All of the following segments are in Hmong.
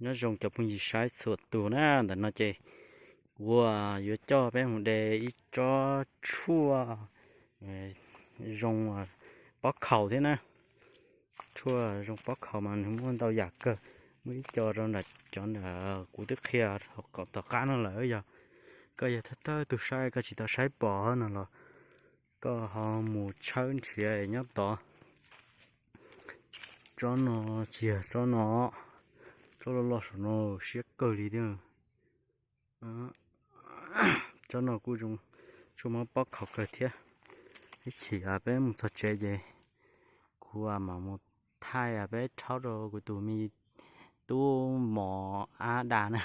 Nyob zoo cov phooj ywg saib txhua tus na, ntawm no ces kuv yuav coj peb mus de ib tsob tshuaj zoo pob khaus thiab na. Tshuaj zoo pob khaus mas nws muaj ntau yam kawg, muaj ib co rau nram cov nram kuv twb qhia tom qab no lawm. Yog koj yog thawj thawj tus saib koj tsis tau saib pom no los koj ho mus tshawb nrhiav nyob tod. Tsob no tsis yog tsob no, tsob loj loj saum no siab kawg li thiab. Tsob no kuj zoo, tshuaj mob pob khaus kawg thiab. Ib chim peb mus txog tsev ces kuv mam mus thaij peb rhaub rau kuv tus me tub mos ab da na.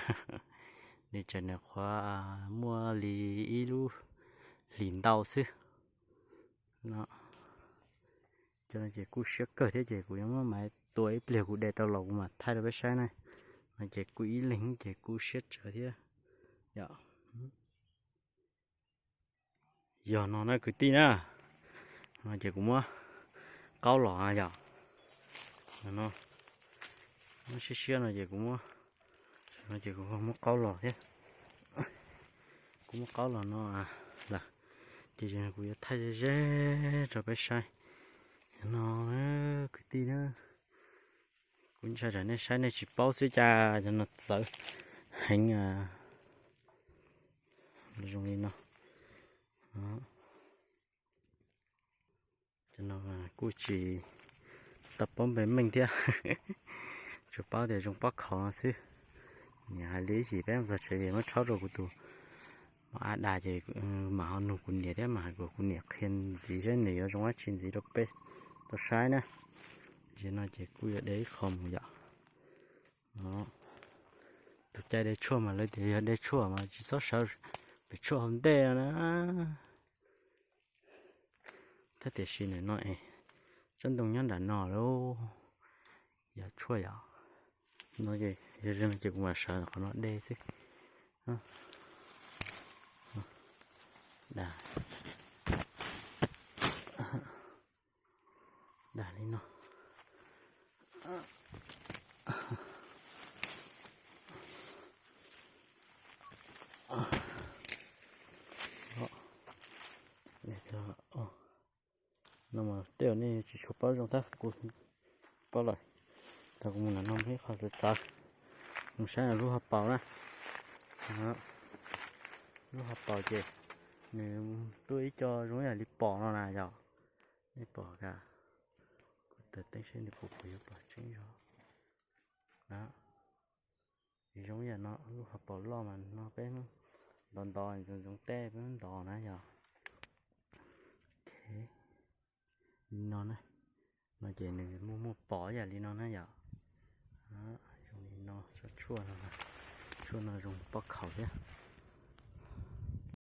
Nws tseem nyuam qhuav muaj li ib lub hlis ntau xwb. Cov no ces kuj siab kawg thiab ces kuv yuav muab maiv tua ib pliag kuv de tau los kuv mam thaij rau peb saib na. No ces kuj ib leeg ces kuj siab tsawv thiab. Yog no na kwv tij na, no ces kuv muab qaub los yom. No, muab siab siab no ces kuv muab, no ces kuv muab qaub los thiab. Kuv muab qaub los no lawm, ces kuv yuav thaij ze ze rau peb saib. No kwv tij na, kuv ntshai tsam nej saib nej tsis paub xwb cas cov no txawv heev. Zoo li no, cov no kuj tsis tau paub npe meej thiab, tsuas paub tias zoo pob khaus no xwb. Niam hais li ib chim peb mus txog tsev es muab rhaub rau kuv tus mos ab da ces mam ho nug kuv niam thiab mam hais kom kuv niam qhia ntxiv seb nws yuav zoo dab tsi ntxiv rau peb tau saib na. Ces no ces kuj yuav de ib qho mus yom. Tus cai de tshuaj mas lawv tias yog de tshuaj mas tsis txhob sawv pem tshuaj hauv ntej no na. Tab tiam sis nim no es tsob ntoo nyob nram no lauj, yog tshuaj yom. No ces yog li no ces kuv mam sawv qhov no de xwb. Da, da li no. No mas tej zaum nej tsis tshua paub zoo tab kuv paub lawm. Thaum kuv mus nram no muaj ib qho txawv txawv, mus saib lub hauv paus na. Lub hauv paus ces nws tuaj ib co zoo yam li pos no na yom. Nej pom ka, kuv taws teeb seb nws puas yuav pom tseeb zog. Zoo yam no lub hauv paus loj mas no peb ntov ntov ntxoov ntxoov tej peb ntov na yom. Li no na, no ces nws muaj muaj pos yam li no na yom. Zoo li no, tshuaj no, tshuaj no zoo pob khaus thiab.